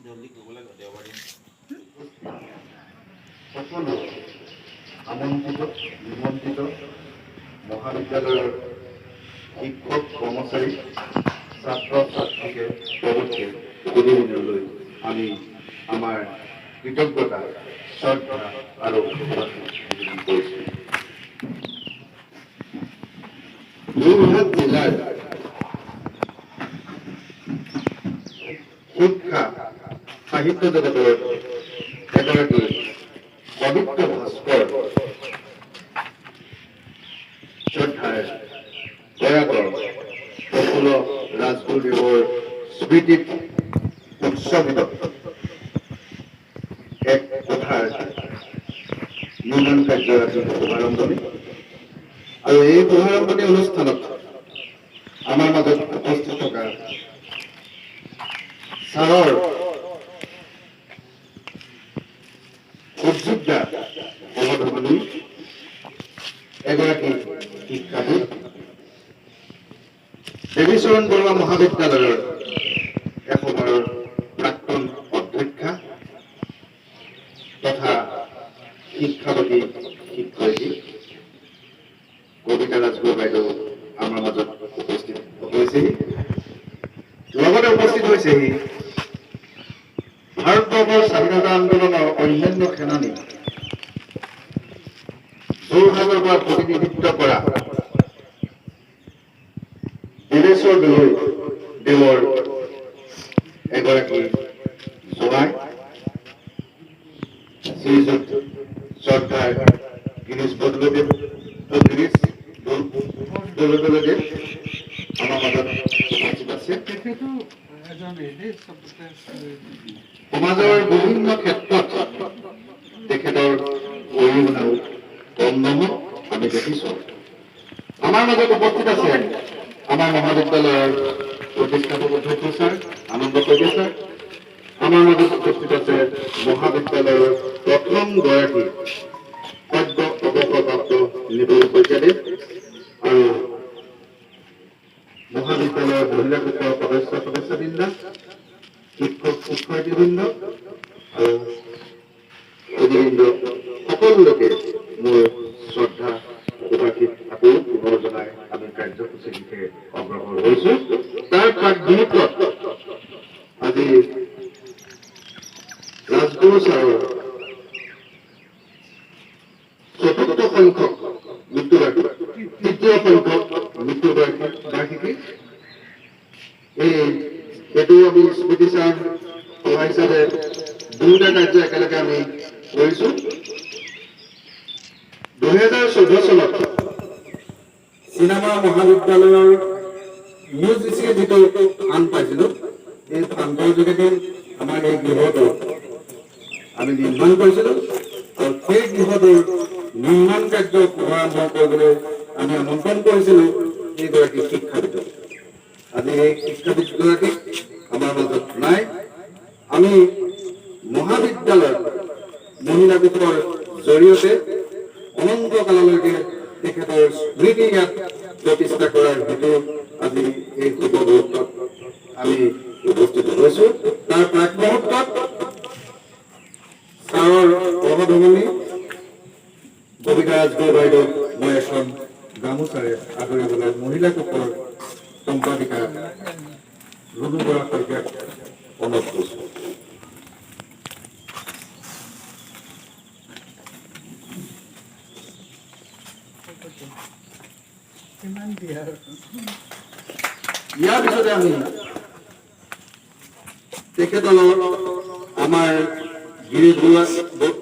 জলদি কৰিব লাগে, দেওবাৰে। সকলো আমন্ত্ৰিত নিমন্ত্ৰিত মহাবিদ্যালয়ৰ শিক্ষক, কৰ্মচাৰী, ছাত্ৰ ছাত্ৰীকে প্ৰমুখ্যে সুধীবৃন্দলৈ আমি আমাৰ কৃতজ্ঞতা, শ্ৰদ্ধা আৰু শুভাশিস নিবেদন কৰিছোঁ। যোৰহাট জিলাৰ শিক্ষা সাহিত্য জগতৰ এগৰাকী পবিত্ৰ ভাস্কৰ শ্ৰদ্ধাৰ প্ৰয়াত প্ৰফুল্ল ৰাজগুৰুদেৱৰ স্মৃতিত উৎসৰ্গিত এক কোঠাৰ নিৰ্মাণ কাৰ্যৰ আজি শুভাৰম্ভণি আৰু এই শুভাৰম্ভণি অনুষ্ঠানত আমাৰ মাজত উপস্থিত থকা ছাৰৰ সুযোগ্যা সহধৰ্মিণী, এগৰাকী শিক্ষাবিদ, দেৱীচৰণ বৰুৱা মহাবিদ্যালয়ৰ এসময়ৰ প্ৰাক্তন অধ্যক্ষা তথা শিক্ষাৱতী শিক্ষয়িত্ৰী কবিতা ৰাজগুৰু বাইদেউ আমাৰ মাজত উপস্থিত হৈছেহি। লগতে উপস্থিত হৈছেহি ভাৰতবৰ্ষৰ স্বাধীনতা আন্দোলনৰ অন্যান্য সেনানী, যোৰহাটৰ পৰা প্ৰতিনিধিত্ব কৰা দেৱেশ্বৰ দলৈ দেৱৰ এগৰাকী জোঁৱাই শ্ৰীযুত শ্ৰদ্ধাৰ গিৰীশ বৰদলৈদেৱ, গিৰীশ বৰদলৈদেৱ আমাৰ মাজত উপস্থিত আছে। তেখেতো এজন এনেই চবতে। সমাজৰ বিভিন্ন ক্ষেত্ৰত তেখেতৰ অৰিহণাও কম নহয়, আমি দেখিছো। আমাৰ মাজত উপস্থিত আছে আমাৰ মহাবিদ্যালয়ৰ প্ৰতিষ্ঠাপক অধ্যক্ষ ছাৰ আনন্দ শইকীয়া ছাৰ। আমাৰ মাজত উপস্থিত আছে মহাবিদ্যালয়ৰ প্ৰথম গৰাকী সদ্য অৱসৰপ্ৰাপ্ত নিপুল শইকীয়াদেৱ আৰু মহাবিদ্যালয়ৰ মহিলা কোষৰ সদস্য সদস্যবৃন্দ, শিক্ষক শিক্ষয়িত্ৰীবৃন্দ আৰু সুধীবৃন্দ, সকলোকে মোৰ শ্ৰদ্ধা শুভাশিস আকৌ পুনৰ জনাই আমি কাৰ্যসূচীৰ দিশে অগ্ৰসৰ হৈছো। তাৰ প্ৰাক মুহূৰ্তত আজি ৰাজগুৰু ছাৰৰ চতুৰ্থ সংখ্যক মৃত্যুবাৰ্ষিকী, তৃতীয় সংখ্যক মৃত্যুবাৰ্ষিকী, এই সেইটো আমি স্মৃতিচাৰণ সভা হিচাপে দুয়োটা কাৰ্য একেলগে আমি কৰিছো। 2014 চনত চিনেমা মহাবিদ্যালয়ৰ ইউজিচিয়ে যিটো ফাণ্ড পাইছিলো, এই ফাণ্ডৰ যোগেদি আমাৰ এই গৃহটো আমি নিৰ্মাণ কৰিছিলো আৰু সেই গৃহটোৰ নিৰ্মাণ কাৰ্য শুভাৰম্ভ কৰিবলৈ আমি আমন্ত্ৰণ কৰিছিলো এইগৰাকী শিক্ষাবিদক। আজি এই শিক্ষাবিদগৰাকী আমাৰ মাজত নাই। আমি মহাবিদ্যালয়ত মহিলা কোষৰ জৰিয়তে অনন্ত কাললৈকে তেখেতৰ স্মৃতি ইয়াত প্ৰতিষ্ঠা কৰাৰ হেতু আজি এই শুভ মুহূৰ্তত আমি উপস্থিত হৈছো। তাৰ প্ৰাক মুহূৰ্তত ছাৰৰ সহধৰ্মিণী কবিতা ৰাজগুৰু বাইদেউ মই এখন গামোচাৰে আদৰিবলৈ মহিলা কোষৰ সম্পাদিকা ৰুণু বৰা শইকীয়াক অনুৰোধ কৰিছো। কিমান দিয়ে আৰু। ইয়াৰ পিছতে আমি তেখেতৰ আমাৰ গিৰীশ বৰুৱা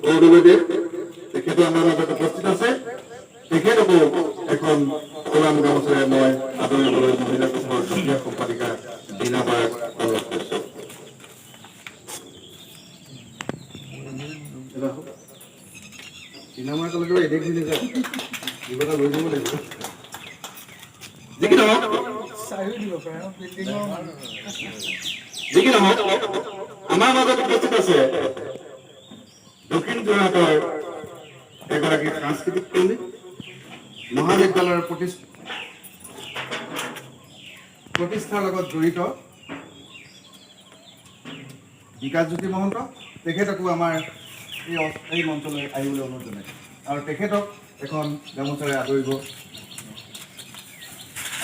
বৰদলৈদেৱ, তেখেতো আমাৰ মাজত উপস্থিত আছে। তেখেতকো এখন ফুলাম গামোচাৰে মই আদৰিবলৈ মহিলা কোষৰ যুটীয়া সম্পাদিকা বীণা বাৰাক অনুৰোধ কৰিছো। চিনেমা কলেজৰ এডেক হৈ নাযায়। কিবা এটা লৈ যাব লাগিব। যি কি নহওক, চাইও দিব পাৰে ন বিল্ডিঙৰ মানুহ। যি কি নহওক, আমাৰ মাজত উপস্থিত আছে দক্ষিণ যোৰহাটৰ এগৰাকী সাংস্কৃতিক কৰ্মী, মহাবিদ্যালয়ৰ প্ৰতিষ্ঠাৰ লগত জড়িত বিকাশ জ্যোতি মহন্ত, তেখেতকো আমাৰ এই মঞ্চলৈ আহিবলৈ অনুৰোধ জনাইছোঁ আৰু তেখেতক এখন গামোচাৰে আদৰিব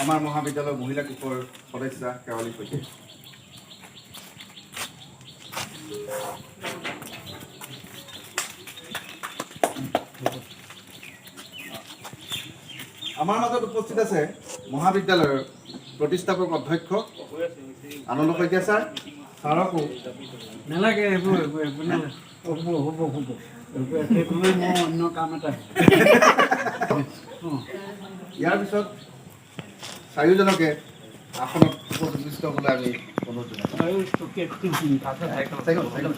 আমাৰ মহাবিদ্যালয়ৰ মহিলা কোষৰ সদস্যা শেৱালী শইকীয়া। আমাৰ মাজত উপস্থিত আছে মহাবিদ্যালয়ৰ প্ৰতিষ্ঠাপক অধ্যক্ষ আনন্দ শইকীয়া ছাৰ। ছাৰকো নালাগে, এইবোৰ এইবোৰ এইবোৰ নালাগে। হ'ব হ'ব হ'ব, এইবোৰ সেইটোলৈ মোৰ অন্য কাম এটা আছে। ইয়াৰ পিছত চাৰিওজনকে আসনত উপস্থিত হ'বলৈ আমি অনুৰোধ জনাইছোঁ। আৰু চকী। Cycle, cycle.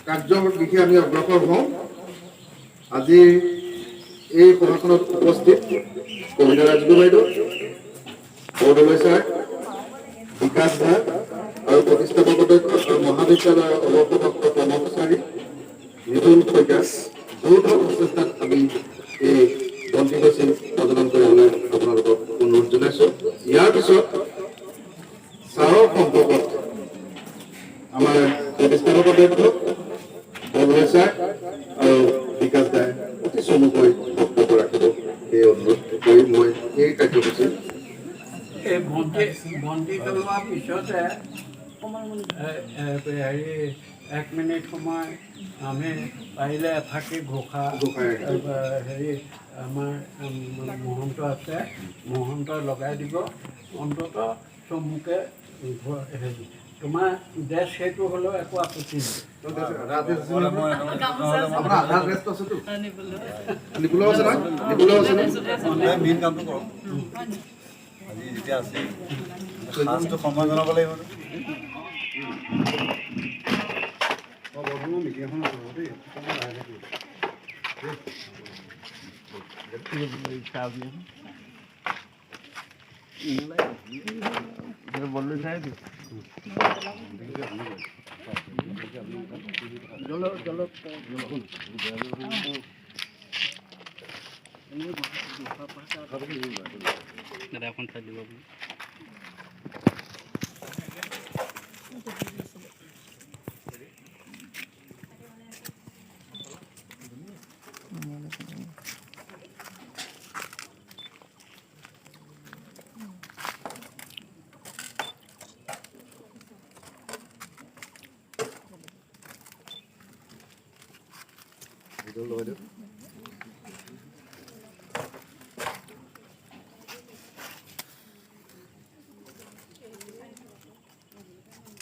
কাৰ্যৰ দিশে আমি অগ্ৰসৰ হওঁ। আজি এই সভাখনত উপস্থিত কবিতা ৰাজগুৰু বাইদেউ, বৰদলৈ ছাৰ, বিকাশ দা আৰু প্ৰতিষ্ঠাপক অধ্যক্ষ আৰু মহাবিদ্যালয়ৰ অৱসৰপ্ৰাপ্ত কৰ্মচাৰী নিতুল শইকীয়া যৌথ প্ৰচেষ্টাত আমি এই বন্তিগছি প্ৰজ্বলন কৰিবলৈ আপোনালোকক অনুৰোধ জনাইছোঁ। ইয়াৰ পিছত ছাৰৰ সম্পৰ্কত আমাৰ প্ৰতিষ্ঠাপক অধ্যক্ষ বৰদলৈ ছাৰ আৰু বিকাশ দাই অতি চমুকৈ বক্তব্য ৰাখিব। সেই অনুৰোধ কৰি মই এই কাৰ্যসূচী এই বন্তি জ্বলোৱাৰ পিছতে হেৰি, এক মিনিট সময় আমি পাৰিলে এফাকি ঘোষা ঘোষাই। হেৰি, আমাৰ মহন্ত আছে, মহন্ত লগাই দিব। অন্ততঃ চমুকে হেৰি, তোমাৰ ড্ৰেছ সেইটো হ'লেও একো আপত্তি নাই। আপোনাৰ আধা ড্ৰেছটো আছেতো, নিপুলাও আছে নহয়, নিপুলাও আছে নহয়। মেইন কামটো কৰক। আজি যেতিয়া আছে, সাজটো সন্মান জনাব লাগিব ন। মিটিং এখন আছে দেই।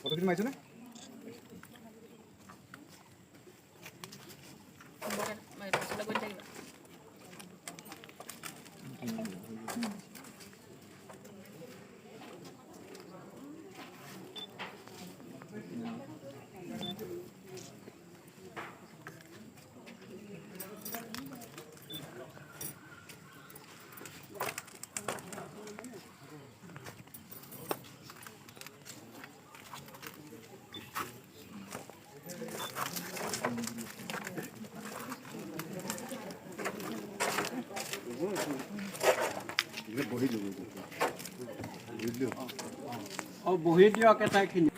ফটোখিনি মাৰিছেনে? অঁ, বহি দিয়ক এটাইখিনি।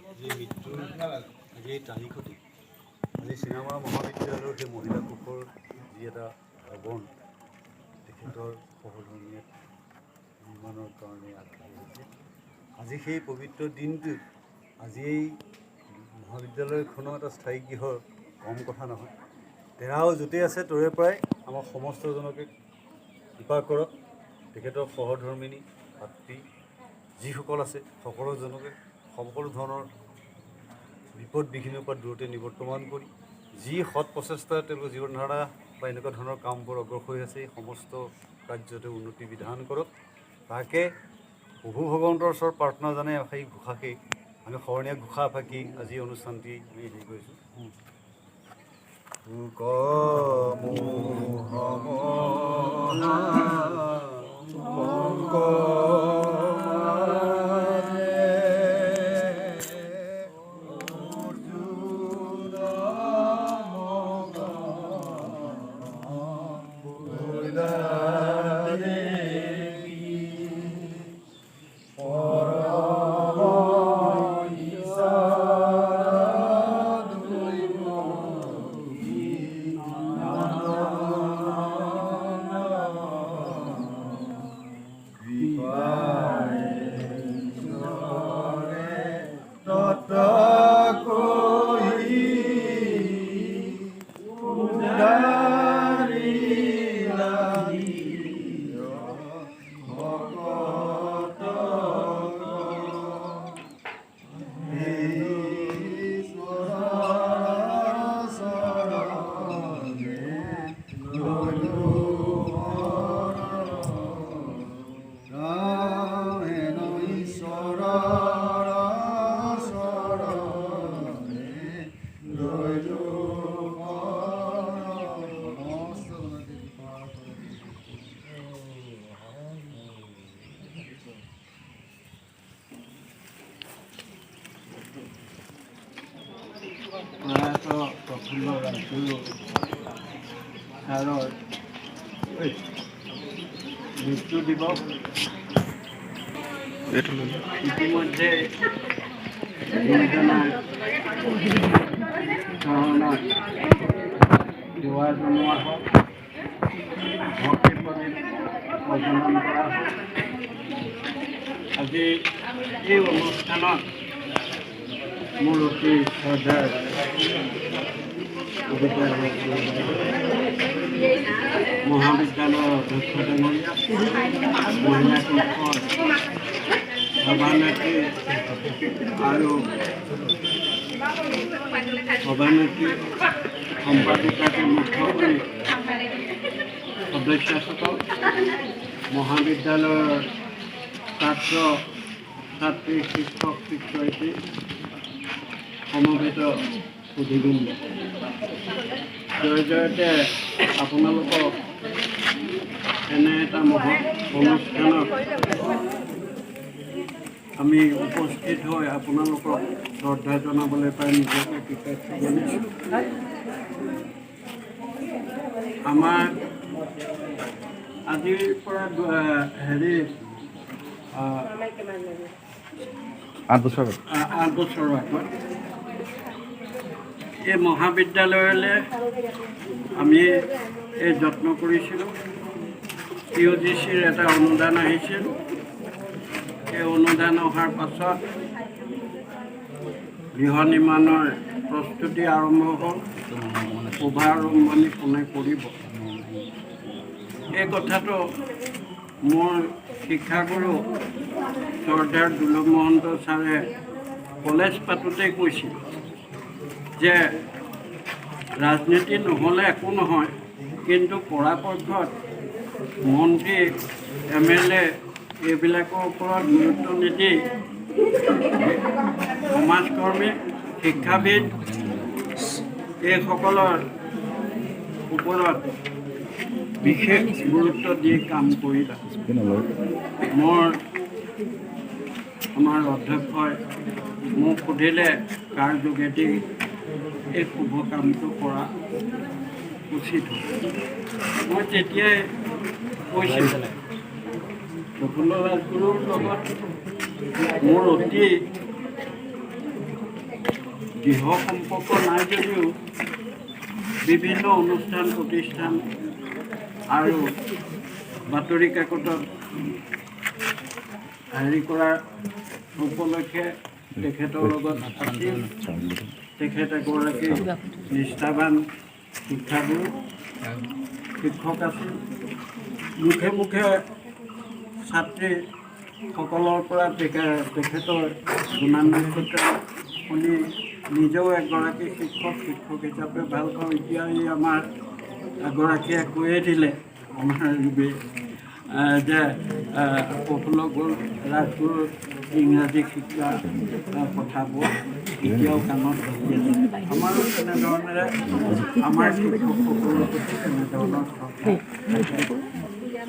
আজি মৃত্যুৰ আজি এই তাৰিখতে আজি চিনামৰা মহাবিদ্যালয়ৰ সেই মহিলা কোষৰ যি এটা ভৱন, তেখেতৰ সহধৰ্মীয়ে নিৰ্মাণৰ কাৰণে আগবাঢ়ি আহিছে। আজি সেই পবিত্ৰ দিনটোত আজি এই মহাবিদ্যালয়খনো এটা স্থায়ী গৃহৰ কম কথা নহয়। তেৰাও য'তেই আছে ত'ৰে পৰাই আমাক সমস্তজনকে কৃপা কৰক। তেখেতৰ সহধৰ্মিনী, ভাতৃ যিসকল আছে, সকলোজনকে সকলো ধৰণৰ বিপদ বিঘিনিৰ পৰা দূৰতে নিবৰ্তমান কৰি যি সৎ প্ৰচেষ্টা তেওঁলোকৰ জীৱন ধাৰা বা এনেকুৱা ধৰণৰ কামবোৰ অগ্ৰসৰ হৈ আছে, এই সমস্ত কাৰ্যতে উন্নতি বিধান কৰক, তাকে প্ৰভু ভগৱন্তৰ ওচৰত প্ৰাৰ্থনা জনাই সেই ঘোষাকেই আমি শৰণীয়া ঘোষা ফাঁকি আজি অনুষ্ঠানটি আমি হেৰি কৰিছোঁ। শোক মোহ মহা পঙ্ক মাজে অৰ্জুন মগন ভৈলা দেখি পৰম ঈশ্বৰ দৈৱ কৃপায়ে ঈশ্বৰে তত কহি উদ্ধাৰিলা ভকতক। ঈশ্বৰৰ চৰণে লৈলো শৰণ। ৰাম ঈশ্বৰৰ চৰণে লৈলো শৰণ। সমস্ত জনকে কৃপা কৰে। প্ৰয়াত প্ৰফুল্ল ৰাজগুৰু ছাৰৰ মৃত্যু দিৱস ইতিমধ্যে গুৰুজনাৰ চৰণত সেৱা জনোৱা হওক, ভক্তি প্ৰদীপ প্ৰজ্বলন কৰা হওক। আজি এই অনুষ্ঠানত মোৰ অতি শ্ৰদ্ধাৰ কবিতা মহাবিদ্যালয়ৰ অধ্যক্ষ ডাঙৰীয়া, মহিলা কোষৰ সভানেত্ৰী আৰু সভানেত্ৰী, সম্পাদিকাকে মুখ্য কৰি সদস্যসকল, মহাবিদ্যালয়ৰ ছাত্ৰ ছাত্ৰী, শিক্ষক শিক্ষয়িত্ৰী, সমবেত সুধীবৃন্দ, জয় জয়তে আপোনালোকক এনে এটা মহৎ অনুষ্ঠানত আমি উপস্থিত হৈ আপোনালোকক শ্ৰদ্ধা জনাবলৈ পাই নিজকে কৃতাৰ্থ মানিছোঁ। আমাৰ আজিৰ পৰা হেৰি 8 বছৰ আগত। 8 বছৰৰ আগত এই মহাবিদ্যালয়লৈ আমি এই যত্ন কৰিছিলোঁ। ইউ জি চিৰ এটা অনুদান আহিছিল। এই অনুদান অহাৰ পাছত গৃহ নিৰ্মাণৰ প্ৰস্তুতি আৰম্ভ হ'ল। শুভাৰম্ভণি কোনে কৰিব, এই কথাটো মোৰ শিক্ষাগুৰু শ্ৰদ্ধাৰ দুৰ্লভ মহন্ত ছাৰে কলেজ পাতোঁতেই কৈছিল যে ৰাজনীতি নহ'লে একো নহয়, কিন্তু পৰাপক্ষত মন্ত্ৰী, এম এল এ এইবিলাকৰ ওপৰত গুৰুত্ব নিদি সমাজকৰ্মী, শিক্ষাবিদ এইসকলৰ ওপৰত বিশেষ গুৰুত্ব দি কাম কৰিবা। মোৰ আমাৰ অধ্যক্ষই মোক সুধিলে, কাৰ যোগেদি এই শুভ কামটো কৰা উচিত হ'ব? মই তেতিয়াই কৈছিলোঁ, প্ৰফুল্ল ৰাজগুৰুৰ লগত মোৰ অতি দৃঢ় সম্পৰ্ক নাই যদিও বিভিন্ন অনুষ্ঠান প্ৰতিষ্ঠান আৰু বাতৰি কাকতত হেৰি কৰাৰ উপলক্ষে তেখেতৰ লগত আছিল। তেখেত এগৰাকী নিষ্ঠাবান শিক্ষাগুৰু, শিক্ষক আছিল। মুখে মুখে ছাত্ৰীসকলৰ পৰা তেখেতৰ গুণানুকথা শুনি নিজেও এগৰাকী শিক্ষক, শিক্ষক হিচাপে ভাল পাওঁ। এতিয়া এই আমাৰ এগৰাকীয়ে কৈয়ে দিলে আমাৰ যে প্ৰফুল্ল ৰাজগুৰুৰ ইংৰাজী শিক্ষা কথাবোৰ এতিয়াও কাণত বাজি আছে। আমাৰো তেনেধৰণেৰে আমাৰ শিক্ষকসকলৰ প্ৰতি তেনেধৰণৰ শ্ৰদ্ধা।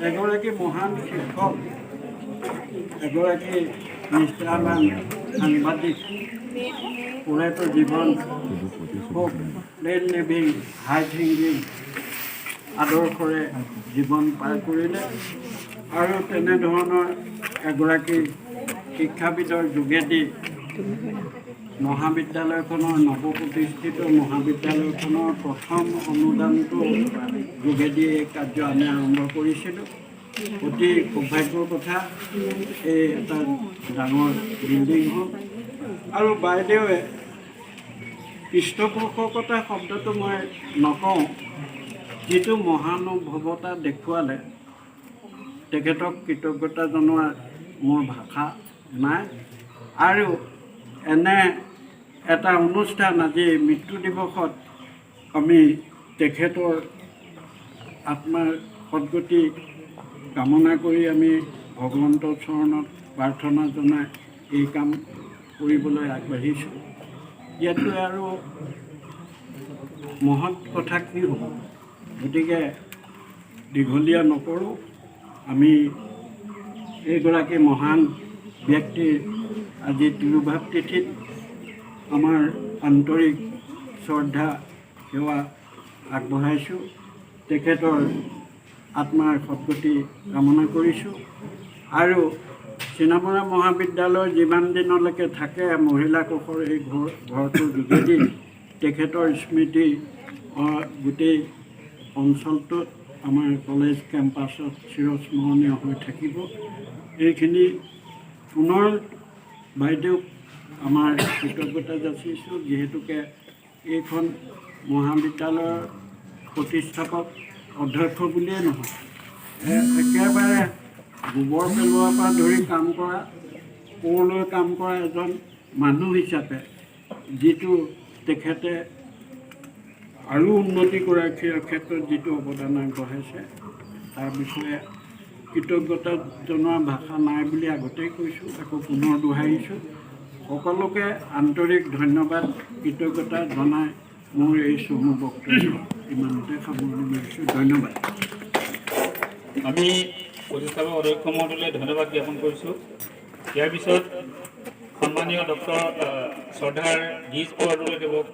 এগৰাকী মহান শিক্ষক, এগৰাকী নিষ্ঠাবান সাংবাদিক, ওৰেটো জীৱন খুব প্লেইন লিভিং, হাই থিংকিং আদৰ্শৰে জীৱন পাৰ কৰিলে আৰু তেনেধৰণৰ এগৰাকী শিক্ষাবিদৰ যোগেদি মহাবিদ্যালয়খনৰ, নৱপ্ৰতিষ্ঠিত মহাবিদ্যালয়খনৰ প্ৰথম অনুদানটোৰ যোগেদি এই কাৰ্য আমি আৰম্ভ কৰিছিলোঁ। অতি সৌভাগ্যৰ কথা, এই এটা ডাঙৰ বিল্ডিং হ'ল। আৰু বাইদেৱে, পৃষ্ঠপোষকতা শব্দটো মই নকওঁ, যিটো মহানুভৱতা দেখুৱালে, তেখেতক কৃতজ্ঞতা জনোৱাৰ মোৰ ভাষা নাই। আৰু এনে এটা অনুষ্ঠান আজি মৃত্যু দিৱসত আমি তেখেতৰ আত্মাৰ সদগতি কামনা কৰি আমি ভগৱন্তৰ চৰণত প্ৰাৰ্থনা জনাই এই কাম কৰিবলৈ আগবাঢ়িছোঁ। ইয়াতকৈ আৰু মহৎ কথা কি হ'ব? গতিকে দীঘলীয়া নকৰোঁ। আমি এইগৰাকী মহান ব্যক্তিৰ আজি তিৰোভাৱ তিথিত আমাৰ আন্তৰিক শ্ৰদ্ধা সেৱা আগবঢ়াইছোঁ, তেখেতৰ আত্মাৰ সদগতি কামনা কৰিছোঁ। আৰু চিনামৰা মহাবিদ্যালয় যিমান দিনলৈকে থাকে, মহিলা কোষৰ এই ঘৰটোৰ যোগেদি তেখেতৰ স্মৃতি গোটেই অঞ্চলটোত, আমাৰ কলেজ কেম্পাছত চিৰস্মৰণীয় হৈ থাকিব। এইখিনি পুনৰ বাইদেউক আমাৰ কৃতজ্ঞতা যাচিছোঁ, যিহেতুকে এইখন মহাবিদ্যালয়ৰ প্ৰতিষ্ঠাপক অধ্যক্ষ বুলিয়েই নহয়, একেবাৰে গোবৰ পেলোৱাৰ পৰা ধৰি কাম কৰা, কোৰ কাম কৰা এজন মানুহ হিচাপে যিটো তেখেতে আৰু উন্নতি কৰাৰ ক্ষেত্ৰত যিটো অৱদান আগবঢ়াইছে, তাৰ বিষয়ে কৃতজ্ঞতা জনোৱা ভাষা নাই বুলি আগতেই কৈছোঁ, আকৌ পুনৰ দোহাৰিছোঁ। সকলোকে আন্তৰিক ধন্যবাদ, কৃতজ্ঞতা জনাই মোৰ এই চমু বক্তব্য ইমানতে সামৰণি মাৰিছোঁ। ধন্যবাদ। আমি প্ৰতিষ্ঠাপক অধ্যক্ষ মহোদয়লৈ ধন্যবাদ জ্ঞাপন কৰিছোঁ। ইয়াৰ পিছত সন্মানীয় ডক্টৰ শ্ৰদ্ধাৰ গিৰিশ বৰদলৈদেৱক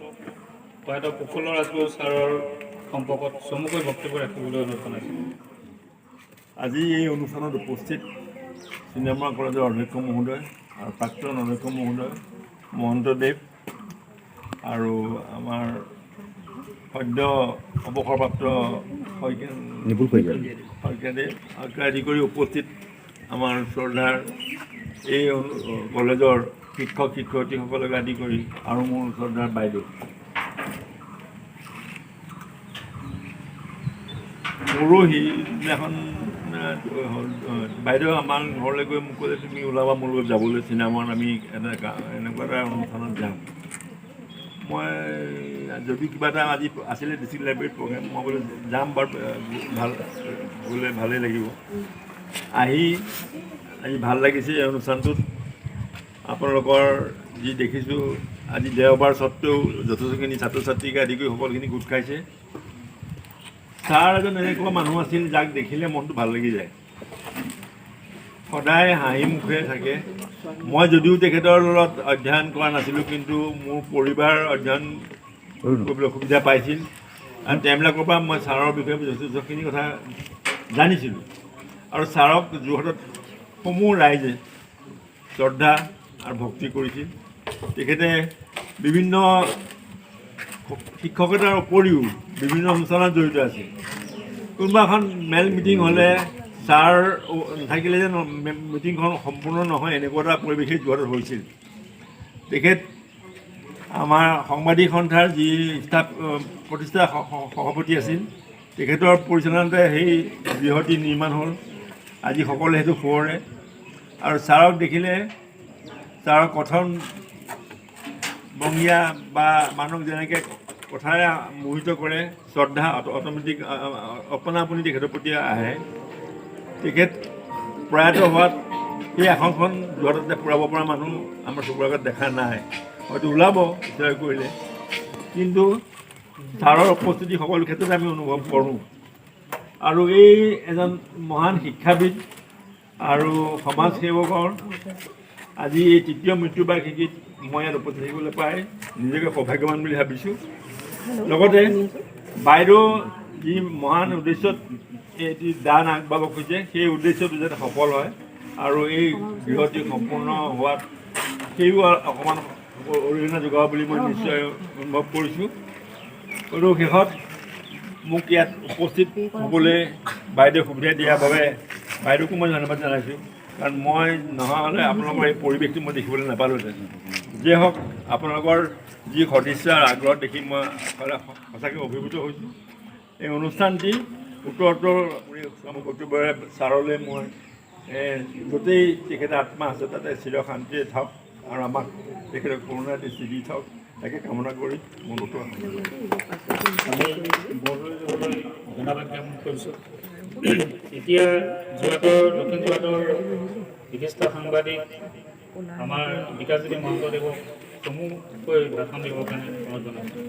প্ৰয়াত প্ৰফুল্ল ৰাজগুৰু ছাৰৰ সম্পৰ্কত চমুকৈ বক্তব্য ৰাখিবলৈ অনুৰোধ জনাইছোঁ। আজি এই অনুষ্ঠানত উপস্থিত চিনেমা কলেজৰ অধ্যক্ষ মহোদয় আৰু প্ৰাক্তন অধ্যক্ষ মহোদয় মহন্তদেৱ আৰু আমাৰ সদ্য অৱসৰপ্ৰাপ্ত শইকীয়া, নিপুল শইকীয়া। শইকীয়াদেৱ আৰু আদি কৰি উপস্থিত আমাৰ শ্ৰদ্ধাৰ এই কলেজৰ শিক্ষক শিক্ষয়িত্ৰীসকলকে আদি কৰি আৰু মোৰ শ্ৰদ্ধাৰ বাইদেউ, পৰহিদিনাখন বাইদেউ আমাৰ ঘৰলৈ গৈ মোক ক'লে, তুমি ওলাবা মোৰ লগত যাবলৈ চিনেমাত, আমি এনেকুৱা এটা অনুষ্ঠানত যাম। মই যদি কিবা এটা আজি আছিলে ডিষ্ট্ৰিক্ট লাইব্ৰেৰীত প্ৰগ্ৰেম, মই বোলো যাম বাৰু, ভাল গ'লে ভালেই লাগিব। আহি আজি ভাল লাগিছে এই অনুষ্ঠানটোত। আপোনালোকৰ যি দেখিছোঁ, আজি দেওবাৰ স্বত্তেও যথেষ্টখিনি ছাত্ৰ ছাত্ৰীকে আদি কৰি সকলোখিনি গোট খাইছে। ছাৰ এজন এনেকুৱা মানুহ আছিল যাক দেখিলে মনটো ভাল লাগি যায়, সদায় হাঁহি মুখে থাকে। মই যদিও তেখেতৰ লগত অধ্যয়ন কৰা নাছিলোঁ, কিন্তু মোৰ পৰিবাৰ অধ্যয়ন কৰিবলৈ সুবিধা পাইছিল আৰু তেওঁবিলাকৰ পৰা মই ছাৰৰ বিষয়ে যথেষ্টখিনি কথা জানিছিলোঁ। আৰু ছাৰক যোৰহাটত সমূহ ৰাইজে শ্ৰদ্ধা আৰু ভক্তি কৰিছিল। তেখেতে বিভিন্ন শিক্ষকতাৰ উপৰিও বিভিন্ন অনুষ্ঠানত জড়িত আছিল। কোনোবা এখন মেল মিটিং হ'লে ছাৰ নাথাকিলে যেন মিটিংখন সম্পূৰ্ণ নহয়, এনেকুৱা এটা পৰিৱেশেই যোৰহাটত হৈছিল। তেখেত আমাৰ সাংবাদিক সন্থাৰ যি ষ্টাফ প্ৰতিষ্ঠা সভাপতি আছিল, তেখেতৰ পৰিচালনাতে সেই গৃহটি নিৰ্মাণ হ'ল। আজি সকলোৱে সেইটো সোঁৱৰে। আৰু ছাৰক দেখিলে ছাৰৰ কথন বংগীয়া বা মানুহক যেনেকৈ কথাৰে মোহিত কৰে, শ্ৰদ্ধা অট'মেটিক অপনা আপুনি তেখেতৰ প্ৰতি আহে। তেখেত প্ৰয়াত হোৱাত সেই আসনখন যোৰহাটতে পূৰাব পৰা মানুহ আমাৰ চকুৰ আগত দেখা নাই, হয়তো ওলাব ঈশ্বৰে কৰিলে। কিন্তু ছাৰৰ উপস্থিতি সকলো ক্ষেত্ৰতে আমি অনুভৱ কৰোঁ। আৰু এই এজন মহান শিক্ষাবিদ আৰু সমাজ সেৱকৰ আজি এই তৃতীয় মৃত্যুবাৰ্ষিকীত মই ইয়াত উপস্থিত থাকিবলৈ পাই নিজকে সৌভাগ্যৱান বুলি ভাবিছোঁ। লগতে বাইদেউ যি মহান উদ্দেশ্যত এটি দান আগবঢ়াব খুজিছে, সেই উদ্দেশ্যটো যাতে সফল হয় আৰু এই গৃহটি সম্পূৰ্ণ হোৱাত সেইও অকণমান অৰিহণা যোগাব বুলি মই নিশ্চয় অনুভৱ কৰিছোঁ। আৰু শেষত মোক ইয়াত উপস্থিত হ'বলৈ বাইদেউ সুবিধা দিয়াৰ বাবে বাইদেউকো মই ধন্যবাদ জনাইছোঁ, কাৰণ মই নহা হ'লে আপোনালোকৰ এই পৰিৱেশটো মই দেখিবলৈ নাপালোহেঁতেন। যিয়ে হওক, আপোনালোকৰ যি সদিচ্ছা আৰু আগ্ৰহ দেখি মই সঁচাকৈ অভিভূত হৈছোঁ। এই অনুষ্ঠানটি উত্তৰোত্তৰ বক্তব্যৰে ছাৰলৈ মই য'তেই তেখেতৰ আত্মা আছে তাতে চিৰ শান্তিৰে থাকক আৰু আমাক তেখেতৰ কৰুণা দৃষ্টি দি থাকক, তাকে কামনা কৰি মোৰ বক্তব্য সামৰিছোঁ। আমি বৰদলৈদেৱলৈ ধন্যবাদ জ্ঞাপন কৰিছোঁ। এতিয়া যোৰহাটৰ, দক্ষিণ যোৰহাটৰ বিশিষ্ট সাংবাদিক আমাৰ বিকাশজ্যোতি মহন্তদেৱক চমুকৈ ভাষণ দিবৰ কাৰণে অনুৰোধ জনাইছোঁ।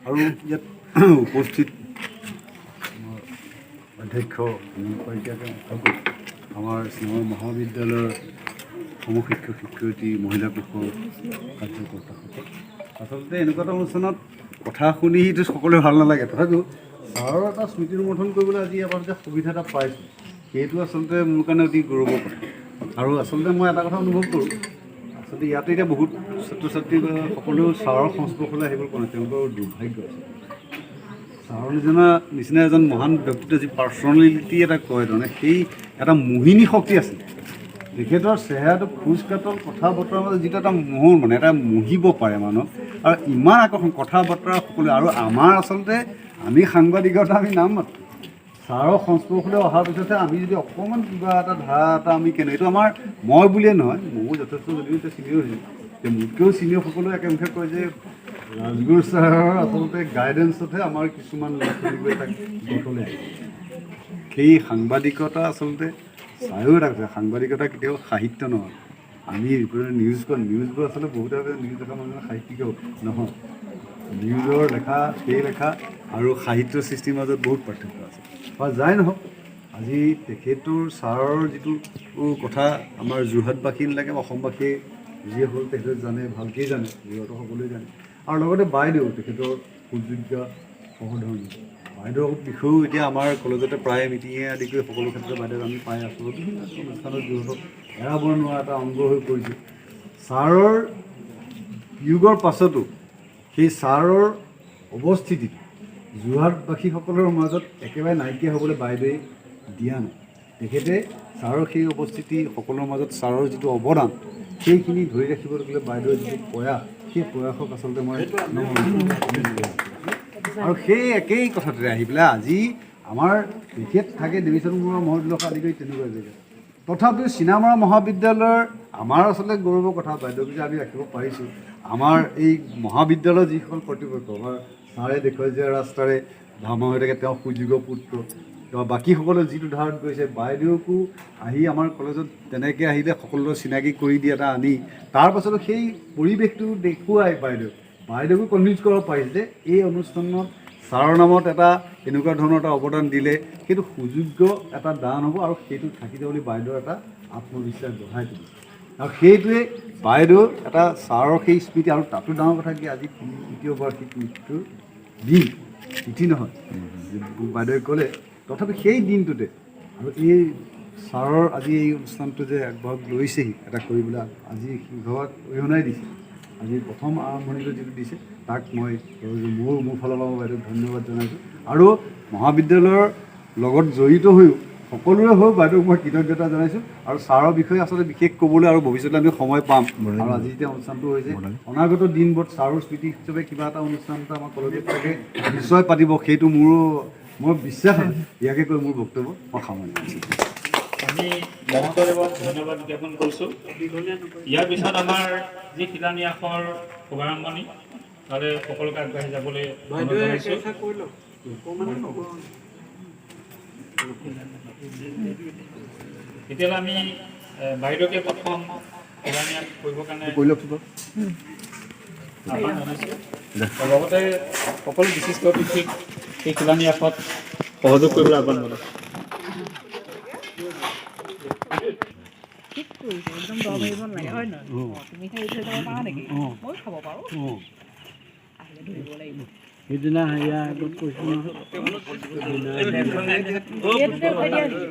আৰু ইয়াত উপস্থিত আমাৰ অধ্যক্ষ অনিল শইকীয়াকে আমাৰ চিনেমা মহাবিদ্যালয়ৰ সমূহ শিক্ষক শিক্ষয়িত্ৰী, মহিলা কোষৰ কাৰ্যকৰ্তাসকল, আচলতে এনেকুৱা এটা অনুষ্ঠানত কথা শুনিতো সকলোৱে ভাল নালাগে, তথাপিও ছাৰৰ এটা স্মৃতি ৰোমন্থন কৰিবলৈ আজি ইয়াৰ যে সুবিধা এটা পাইছোঁ, সেইটো আচলতে মোৰ কাৰণে অতি গৌৰৱৰ কথা। আৰু আচলতে মই এটা কথা অনুভৱ কৰোঁ, আচলতে ইয়াতে এতিয়া বহুত ছাত্ৰ ছাত্ৰী সকলো ছাৰৰ সংস্পৰ্শলৈ আহিব পৰা নাই, তেওঁলোকৰ দুৰ্ভাগ্য আছে। ছাৰৰ নিচিনা এজন মহান ব্যক্তিত্ব, যি পাৰ্চনেলিটি এটা কয়, তাৰমানে সেই এটা মোহিনী শক্তি আছে। তেখেতৰ চেহেৰাটো, খোজ কাটল, কথা বতৰাৰ মাজত যিটো এটা মোহন, মানে এটা মোহিব পাৰে মানুহ, আৰু ইমান আকৰ্ষণ কথা বতৰা সকলো। আৰু আমাৰ আচলতে আমি সাংবাদিকতা আমি নাম মাত্ৰ ছাৰৰ সংস্পৰ্শলৈ অহাৰ পিছতহে আমি যদি অকণমান কিবা এটা ধাৰা এটা আমি কেনে, এইটো আমাৰ মই বুলিয়ে নহয়, ময়ো যথেষ্ট যদিও এতিয়া চিনিয়ৰ হৈছোঁ, যে মোতকৈও চিনিয়ৰ সকলোৱে একেমুখে কয় যে ৰাজগুৰু ছাৰৰ আচলতে গাইডেঞ্চতহে আমাৰ কিছুমান ল'ৰা ছোৱালীবোৰে তাক গঠলৈ আহে। সেই সাংবাদিকতা আচলতে ছাৰেও এটা কৈছে, সাংবাদিকতা কেতিয়াও সাহিত্য নহয়। আমি ৰিপৰ্টাৰ নিউজ কওঁ, নিউজবোৰ আচলতে বহুতে নিউজ লেখা মানুহ সাহিত্যিক নহয়। নিউজৰ লেখা, সেই লেখা আৰু সাহিত্য সৃষ্টিৰ মাজত বহুত পাৰ্থক্য আছে। বা যাই নহওক, আজি তেখেতৰ ছাৰৰ যিটো কথা আমাৰ যোৰহাটবাসী নালাগে, অসমবাসীয়ে যিয়ে হ'ল তেখেতে জানে, ভালকেই জানে, যোৰহাটৰ সকলোৱে জানে। আৰু লগতে বাইদেউ তেখেতৰ সুযোগ্য সহধৰ্মী বাইদেউৰ বিষয়েও এতিয়া আমাৰ কলেজতে প্ৰায় মিটিঙে আদি কৰি সকলো ক্ষেত্ৰতে বাইদেউক আমি পাই আছোঁ। বিভিন্ন অনুষ্ঠানত যোৰহাটক এৰাব নোৱাৰা এটা অংগ হৈ পৰিছে। ছাৰৰ বিয়োগৰ পাছতো সেই ছাৰৰ অৱস্থিতিটো যোৰহাটবাসীসকলৰ মাজত একেবাৰে নাইকিয়া হ'বলৈ বাইদেৱে দিয়া নাই। তেখেতে ছাৰৰ সেই অৱস্থিতি সকলোৰ মাজত ছাৰৰ যিটো অৱদান সেইখিনি ধৰি ৰাখিবলৈ গ'লে বাইদেউৰ যিটো প্ৰয়াস, সেই প্ৰয়াসক আচলতে মই আৰু সেই একেই কথাটোতে আহি পেলাই আজি আমাৰ তেখেত থাকে দেৱীচৰণ বৰুৱা মহাবিদ্যালয়ৰ আদি কৰি তেনেকুৱা জেগা, তথাপিও চিনামৰা মহাবিদ্যালয়ৰ আমাৰ আচলতে গৌৰৱৰ কথা বাইদেউক যে আমি ৰাখিব পাৰিছোঁ। আমাৰ এই মহাবিদ্যালয়ৰ যিসকল কৰ্তৃপক্ষ, আমাৰ ছাৰে দেখুৱাই যোৱা ৰাস্তাৰে ধামা হৈ থাকে, তেওঁ সুযোগ্য পুত্ৰ, তেওঁ বাকীসকলে যিটো ধাৰত গৈছে, বাইদেউকো আহি আমাৰ কলেজত তেনেকৈ আহিলে সকলোৰে চিনাকি কৰি দি এটা আনি তাৰপাছতো সেই পৰিৱেশটো দেখুৱাই বাইদেউকো কনভিন্স কৰিব পাৰিছে যে এই অনুষ্ঠানত ছাৰৰ নামত এটা এনেকুৱা ধৰণৰ এটা অৱদান দিলে সেইটো সুযোগ্য এটা দান হ'ব আৰু সেইটো থাকি যাব বুলি বাইদেউৰ এটা আত্মবিশ্বাস বঢ়াই তুলিছে। আৰু সেইটোৱে বাইদেউ এটা ছাৰৰ সেই স্মৃতি। আৰু তাতো ডাঙৰ কথা কি, আজি তৃতীয় বাৰ্ষিক মৃত্যুৰ দিন, তিথি নহয় বাইদেৱে ক'লে, তথাপি সেই দিনটোতে আৰু এই ছাৰৰ আজি এই অনুষ্ঠানটো যে আগবঢ়াই লৈছেহি এটা কৰিবলৈ আজি সিংহভাগ অৰিহণাই দিছে, আজি প্ৰথম আৰম্ভণিটো যিটো দিছে তাক মই মোৰ ফালৰ পৰা বাইদেউক ধন্যবাদ জনাইছোঁ। আৰু মহাবিদ্যালয়ৰ লগত জড়িত হৈও সকলোৰে হৈ বাইদেউক মই কৃতজ্ঞতা জনাইছোঁ। আৰু ছাৰৰ বিষয়ে আচলতে বিশেষ ক'বলৈ আৰু ভৱিষ্যতে আমি সময় পাম। আৰু আজি যেতিয়া অনুষ্ঠানটো হৈছে, অনাগত দিনবোৰত ছাৰৰ স্মৃতি হিচাপে কিবা এটা অনুষ্ঠান এটা আমাৰ কলেজত থাকে নিশ্চয় পাতিব, সেইটো মোৰো মই বিশ্বাস আছে। ইয়াকে কৈ মোৰ বক্তব্য মই সামৰণি মাৰিছোঁ। আমি মহন্তদেৱক ধন্যবাদ জ্ঞাপন কৰিছোঁ। ইয়াৰ পিছত আমাৰ যি শিলান্যাসৰ শুভাৰম্ভণি, তালৈ সকলোকে আগবাঢ়ি যাবলৈ অনুৰোধ বাইদেৱে জনাইছোঁ। একেষাৰ কৈ লওক, অকণমান ক'ব। তেতিয়াহ'লে আমি বাইদেউকে প্ৰথম শিলান্যাস কৰিবৰ কাৰণে কৰি লওকচোন বাৰু। আহ্বান জনাইছোঁ আৰু লগতে সকলো বিশিষ্ট অতিথিক এই শিলান্যাসত সহযোগ কৰিবলৈ আহ্বান জনাইছোঁ। ঠিক কৰিছে, একদম দৰ মাৰিব নালাগে, হয় নহয়? অঁ, তুমি খাই থৈ যাব পাৰা নেকি? ময়ো খাব পাৰোঁ, আহিলে ধৰিব লাগিব। সেইদিনা হেৰিয়াৰ আগত কৈছোঁ নহয়। এইটোতে উঠাই দিয়া নেকি?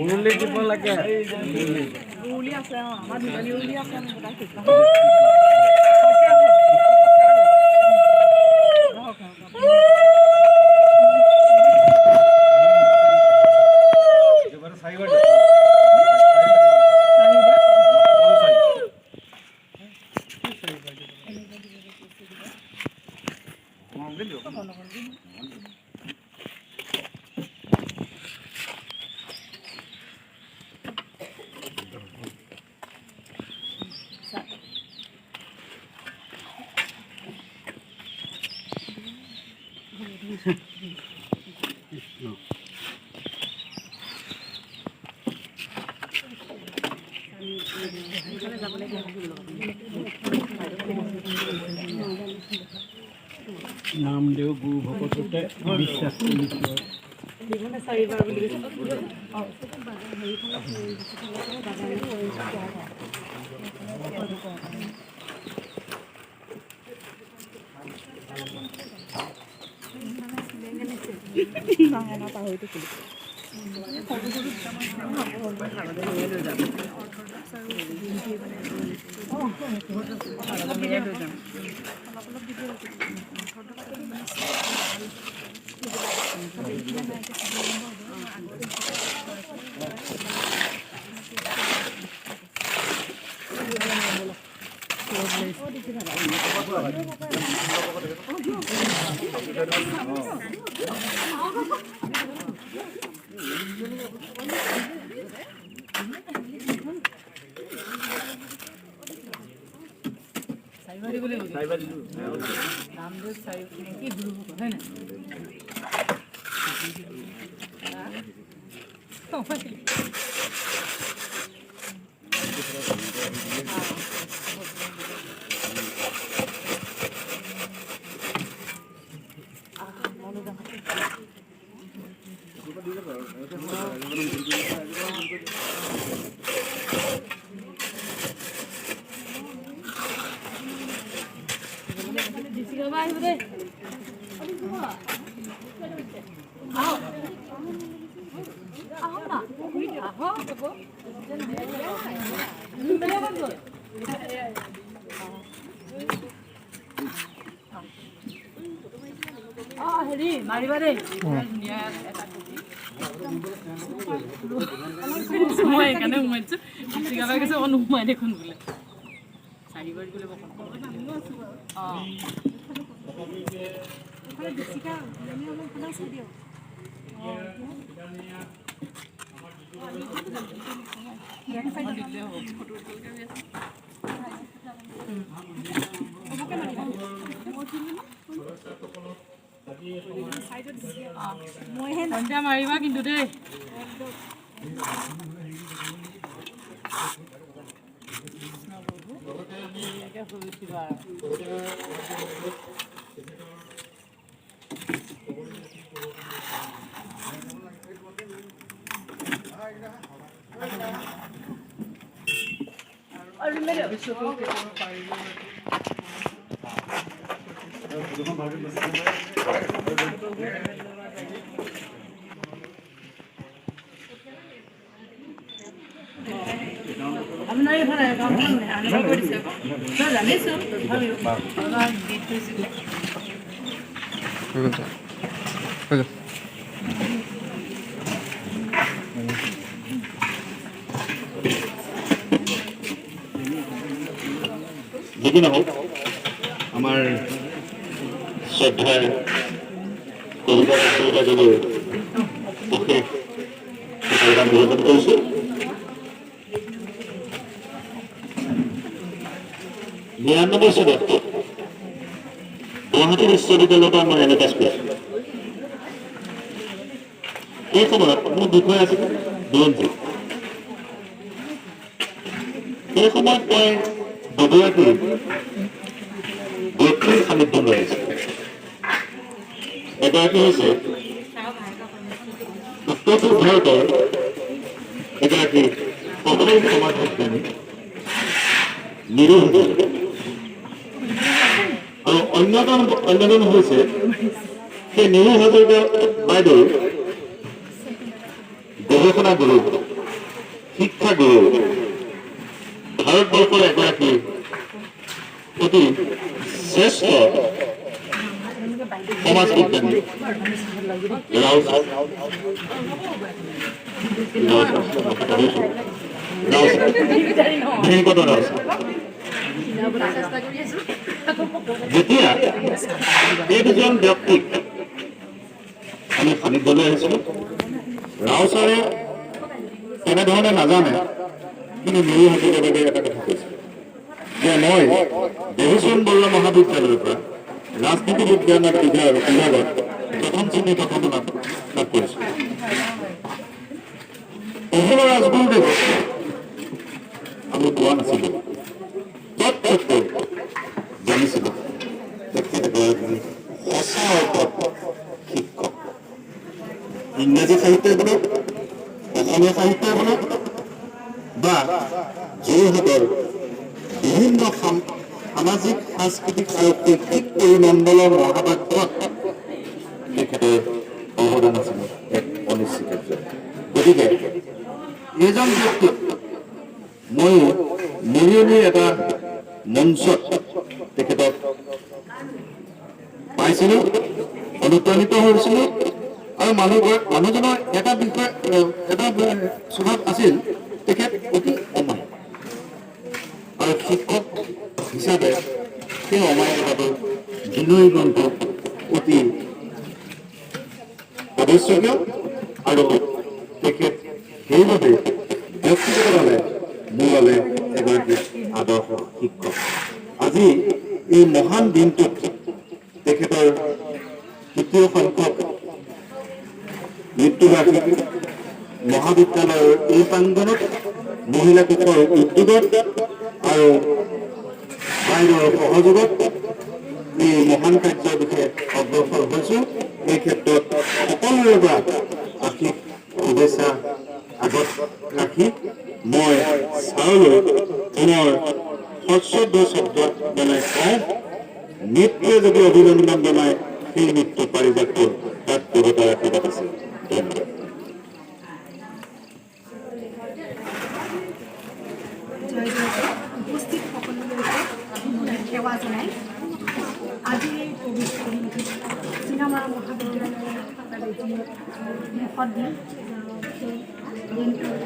উৰুলি দিব লাগে। উৰুলি আছে, অঁ, আমাৰ দীঘলী উৰুলি আছে, আমি গোটাই ঠিক। নামদেৱ গুৰু ভকততে বিশ্বাস কৰিছোঁ। হেৰি মাৰিবা দেই, ধুনীয়া এটা। মই সেইকাৰণে সোমাই দিছোঁ। দীপশিখা কৈছে, অঁ, নোসোমাই দেখোন বোলে, চাৰিবাৰ দিবলৈ। অঁ, সন্ধ্যা মাৰিবা কিন্তু দেই। আপোনাৰ এইখন একাউণ্টখন আনিব কৈ দিছে আকৌ। জানিছোঁ, তথাপিও আপোনাক দি থৈছিলে। হৈ গ'ল, হৈ গ'ল। যি কি নহওক, আমাৰ শ্ৰদ্ধাৰ কবিতা ৰচয়িতাজলৈ অশেষ কৃতজ্ঞতা নিবেদন কৰিছোঁ। 99 চনত গুৱাহাটী বিশ্ববিদ্যালয়ৰ পৰা মই এম এ পাছ কৰিছিলোঁ। সেই সময়ত মোৰ বিষয় আছিল বুৰঞ্জী। সেই সময়ত মই দুগৰাকী ব্যক্তিৰ সান্নিধ্য লৈ আহিছিলোঁ। এগৰাকী হৈছে উত্তৰ পূব ভাৰতৰ এগৰাকী সফল সমাজ বিজ্ঞানী নিৰু হাজৰিকা আৰু অন্যজন হৈছে সেই নিৰু হাজৰিকা বাইদেউৰ গৱেষণা গুৰু, শিক্ষাগুৰু, ভাৰতবৰ্ষৰ এগৰাকী অতি শ্ৰেষ্ঠ সমাজ বিজ্ঞানী Rao sir. Rao sir, Rao sir, Venkat Rao sir. যেতিয়া এই দুজন ব্যক্তিক আমি সান্নিধ্যলৈ আহিছিলোঁ, ৰাও ছাৰে কেনেধৰণে নাজানে, কিন্তু নিৰু হাজৰিকাৰ বাবে এটা কথা কৈছে যে মই দেৱীচৰণ বৰুৱা মহাবিদ্যালয়ৰ পৰা ৰাজনীতি বিজ্ঞানৰ বিভাগত প্ৰথম শ্ৰেণী প্ৰথম লাভ কৰিছোঁ। প্ৰফুল্ল ৰাজগুৰুদেৱ আমি পোৱা নাছিলোঁ, তৎসত্বেও জানিছিলোঁ তেখেত এগৰাকী সঁচা অৰ্থত শিক্ষক, ইংৰাজী সাহিত্যই বোলক, অসমীয়া সাহিত্যই বোলক বা যোৰহাটৰ বিভিন্ন সামাজিক, সাংস্কৃতিক আৰু শৈক্ষিক পৰিমণ্ডলৰ মহাকাব্যত তেখেতৰ অৱদান আছিল এক অনস্বীকাৰ্য। গতিকে এইজন ব্যক্তিক ময়ো মৰিয়নিৰ এটা মঞ্চত তেখেতক পাইছিলোঁ, অনুপ্ৰাণিত হৈছিলোঁ। আৰু মানুহজনৰ এটা বিষয়, এটা স্বভাৱ আছিল, তেখেত অতি অমায়িক আৰু শিক্ষক হিচাপে সেই অমায়িকতাটো, বিনয়ী গ্ৰন্থ অতি আৱশ্যকীয়। আৰু তেখেত সেইবাবে ব্যক্তিগতভাৱে মোৰ বাবে এগৰাকী আদৰ্শ শিক্ষক। আজি এই মহান দিনটোত তেখেতৰ তৃতীয় সংখ্যক মৃত্যুবাৰ্ষিকী মহাবিদ্যালয়ৰ এই প্ৰাংগণত মহিলা কোষৰ উদ্যোগত আৰু বাইদেউৰ সহযোগত এই মহান কাৰ্যৰ দিশে অগ্ৰসৰ হৈছোঁ। এই ক্ষেত্ৰত সকলোৰে পৰা আশীষ, শুভেচ্ছা আগত ৰাখি মই ছাৰলৈ পুনৰ সশ্ৰদ্ধ শব্দ জনাই কওঁ, মৃত্যুৱে যদি অভিনন্দন জনায়, সেই মৃত্যু পাৰিজাতটো তাত দেৱতাৰ আশীৰ্বাদ আছে। ধন্যবাদ। জয় জয়তে। উপস্থিত সকলোলৈকে সেৱা জনাই আজি এই পবিত্ৰ দিনটোত চিনামৰা মহাবিদ্যালয়ৰ বাবে যি মহৎ দিন, সেই দিনটোৰ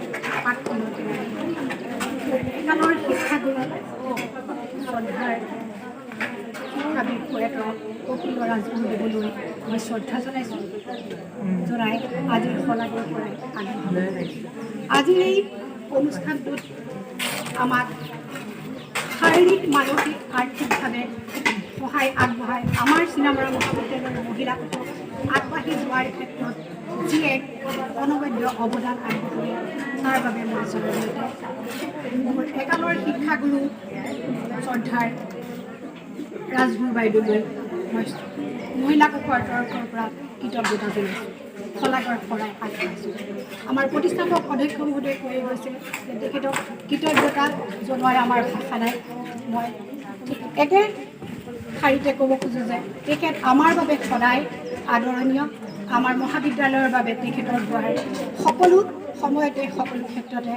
পাঠখনত একালৰ শিক্ষাগুৰু, শ্ৰদ্ধাৰ শিক্ষাবিদ প্ৰয়াত প্ৰফুল্ল ৰাজগুৰুদেৱলৈ মই শ্ৰদ্ধা জনাইছোঁ। জনাই আজিৰ শলাগৰ শৰাই আগবঢ়াব। আজিৰ এই অনুষ্ঠানটোত আমাক শাৰীৰিক, মানসিক, আৰ্থিকভাৱে সহায় আগবঢ়াই আমাৰ চিনামৰা মহাবিদ্যালয়ৰ মহিলা কোষক আগবাঢ়ি যোৱাৰ ক্ষেত্ৰত যি এক অনবদ্য অৱদান আগবঢ়ালে, তাৰ বাবে মই জৰিয়তে মোৰ একালৰ শিক্ষাগুৰু শ্ৰদ্ধাৰ ৰাজগুৰু বাইদেউলৈ মই মহিলা কোষৰ তৰফৰ পৰা কৃতজ্ঞতা জনাইছোঁ, শলাগৰ শৰাই আগবঢ়াইছোঁ। আমাৰ প্ৰতিষ্ঠাপক অধ্যক্ষ মহোদয়ে কৈয়ে গৈছে যে তেখেতক কৃতজ্ঞতা জনোৱাৰ আমাৰ ভাষা নাই। মই ঠিক একে শাৰীতে ক'ব খোজোঁ যে তেখেত আমাৰ বাবে সদায় আদৰণীয়। আমাৰ মহাবিদ্যালয়ৰ বাবে তেখেতৰ দুৱাৰ সকলো সময়তে, সকলো ক্ষেত্ৰতে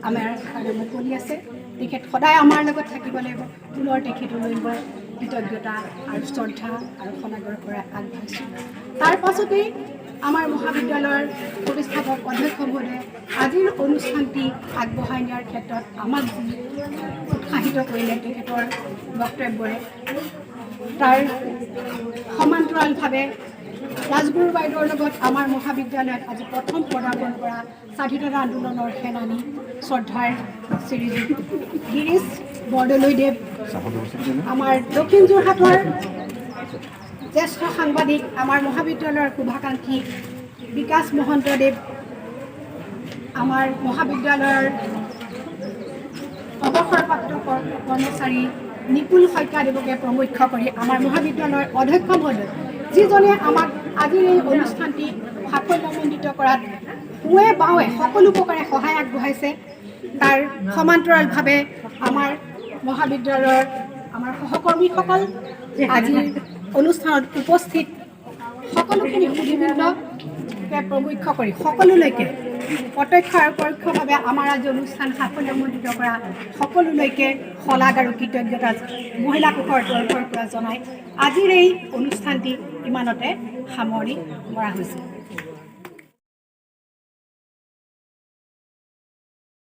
আমাৰ কাৰণে মুকলি আছে। তেখেত সদায় আমাৰ লগত থাকিব লাগিব। পুনৰ তেখেতলৈ মই কৃতজ্ঞতা আৰু শ্ৰদ্ধা আৰু শলাগৰ শৰাই আগবঢ়াইছোঁ। তাৰ পাছতেই আমাৰ মহাবিদ্যালয়ৰ প্ৰতিষ্ঠাপক অধ্যক্ষ মহোদয়ে আজিৰ অনুষ্ঠানটি আগবঢ়াই নিয়াৰ ক্ষেত্ৰত আমাক যি উৎসাহিত কৰিলে তেখেতৰ বক্তব্যৰে, তাৰ সমান্তৰালভাৱে ৰাজগুৰু বাইদেউৰ লগত আমাৰ মহাবিদ্যালয়ত আজি প্ৰথম পদাৰ্পণ কৰা স্বাধীনতা আন্দোলনৰ সেনানী শ্ৰদ্ধাৰ শ্ৰীযুত গিৰীশ বৰদলৈদেৱ, আমাৰ দক্ষিণ যোৰহাটৰ জ্যেষ্ঠ সাংবাদিক, আমাৰ মহাবিদ্যালয়ৰ শুভাকাংক্ষী বিকাশ মহন্তদেৱ, আমাৰ মহাবিদ্যালয়ৰ অৱসৰপ্ৰাপ্ত কৰ্মচাৰী নিপুল শইকীয়াদেৱকে প্ৰমুখ্য কৰি আমাৰ মহাবিদ্যালয়ৰ অধ্যক্ষ মহোদয়, যিজনে আমাক আজিৰ এই অনুষ্ঠানটি সাফল্যমণ্ডিত কৰাত সোঁৱে বাওঁৱে সকলো প্ৰকাৰে সহায় আগবঢ়াইছে, তাৰ সমান্তৰালভাৱে আমাৰ মহাবিদ্যালয়ৰ আমাৰ সহকৰ্মীসকল, আজিৰ অনুষ্ঠানত উপস্থিত সকলোখিনি সুধীবৃন্দকে প্ৰমুখ্য কৰি সকলোলৈকে প্ৰত্যক্ষ আৰু পৰোক্ষভাৱে আমাৰ আজি অনুষ্ঠান সাফল্যমণ্ডিত কৰা সকলোলৈকে শলাগ আৰু কৃতজ্ঞতা মহিলা কোষৰ তৰফৰ পৰা জনাই আজিৰ এই অনুষ্ঠানটি ইমানতে সামৰণি মৰা হৈছে।